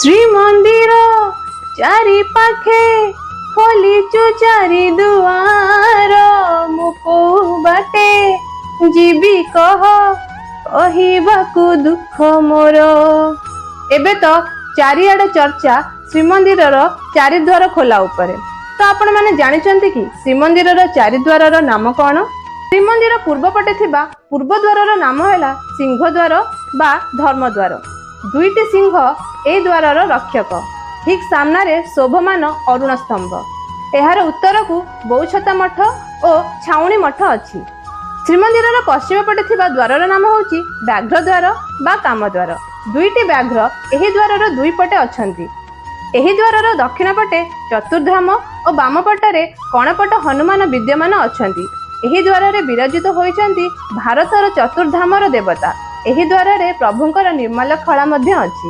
ଶ୍ରୀମନ୍ଦିର ଚାରି ପାଖେ ଖୋଲିଛୁ ଚାରି ଦୁଆର, ମୁଁ କୋଉ ବାଟେ ଯିବି କହ, କହିବାକୁ ଦୁଃଖ ମୋର। ଏବେ ତ ଚାରିଆଡେ ଚର୍ଚ୍ଚା ଶ୍ରୀମନ୍ଦିରର ଚାରିଦ୍ୱାର ଖୋଲା ଉପରେ। ତ ଆପଣମାନେ ଜାଣିଛନ୍ତି କି ଶ୍ରୀମନ୍ଦିରର ଚାରିଦ୍ୱାରର ନାମ କଣ? ଶ୍ରୀମନ୍ଦିର ପୂର୍ବ ପଟେ ଥିବା ପୂର୍ବ ଦ୍ୱାରର ନାମ ହେଲା ସିଂହଦ୍ୱାର ବା ଧର୍ମଦ୍ୱାର। ଦୁଇଟି ସିଂହ ଏହି ଦ୍ୱାରର ରକ୍ଷକ। ଠିକ ସାମ୍ନାରେ ଶୋଭମାନ ଅରୁଣ ସ୍ତମ୍ଭ। ଏହାର ଉତ୍ତରକୁ ବୋଉଛତା ମଠ ଓ ଛାଉଣି ମଠ ଅଛି। ଶ୍ରୀମନ୍ଦିରର ପଶ୍ଚିମ ପଟେ ଥିବା ଦ୍ୱାରର ନାମ ହେଉଛି ବ୍ୟାଘ୍ର ଦ୍ୱାର ବା କାମଦ୍ୱାର। ଦୁଇଟି ବ୍ୟାଘ୍ର ଏହି ଦ୍ୱାରର ଦୁଇ ପଟେ ଅଛନ୍ତି। ଏହି ଦ୍ୱାରର ଦକ୍ଷିଣ ପଟେ ଚତୁର୍ଧାମ ଓ ବାମ ପଟରେ କଣପଟ ହନୁମାନ ବିଦ୍ୟମାନ ଅଛନ୍ତି। ଏହି ଦ୍ୱାରରେ ବିରାଜିତ ହୋଇଛନ୍ତି ଭାରତର ଚତୁର୍ଧାମର ଦେବତା। ଏହି ଦ୍ୱାରରେ ପ୍ରଭୁଙ୍କର ନିର୍ମାଲ୍ୟ ଖଳା ମଧ୍ୟ ଅଛି।